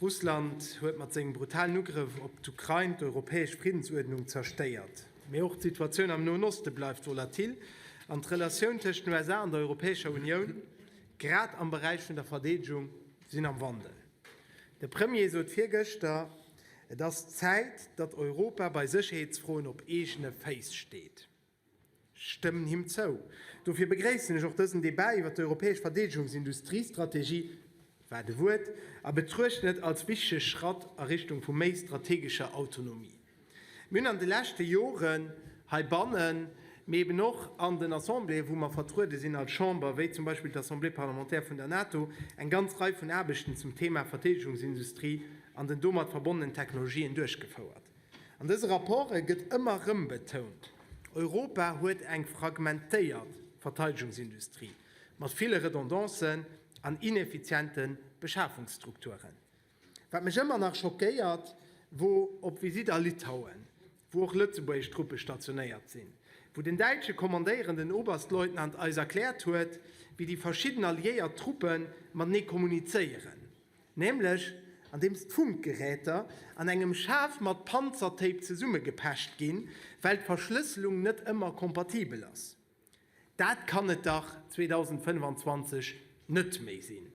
Russland huet mat sengem brutalen Ugrëff op d'Ukrain d'europäesch Friddensuerdnung zerstéiert. Mee och d'Situatioun am Noen Oste bleift volatil an d'Relatioun tëscht den USA an der Europäescher Unioun, grad am Beräich vun der Verdeedegung, sinn am Wandel. De Premier sot virgëschter, Et ass Zäit, datt Europa bei Sécherheetsfroen op eegene Féiss steet. Ech stëmmen him zou. Dofir begréissen ech och dësen Debat iwwert d'europäesch Verdeedegungsindustriestrategie, wat e Wuert, a betruechten et als wichtege Schratt a Richtung vu méi strategescher Autonomie. Mir hunn an de leschte Joren heibannen, mee eben och an den Assembléeën, wou mer vertruede sinn als Chamber, wéi zum Beispill d'Assemblée parlementaire vun der NATO, eng ganz Rei vun Aarbechten zum Thema Verdeedegungsindustrie an den domat verbonnenen Technologien duerchgefouert. An dëse Rapporte gëtt ëmmer erëm betount, Europa huet eng fragmentéiert Verteidegungsindustrie mat ville Redondancen an ineffiziente Beschafungsstrukturen. Wat mech ëmmer nach schockéiert, wor op Visitt a Litauen, wou och lëtzebuergesch Truppe stationéiert sinn, wou den däitsche kommandéierenden Oberstleutnant eis erkläert huet, wéi déi verschidden alliéiert Truppe matenee kommunizéieren. Nämlech andeems d'Funkgeräter an engem Schaf mat Panzertape zesummegepecht ginn, well d'Verschlësselung net ëmmer kompatibel ass. Dat kann et dach 2025 net méi sinn.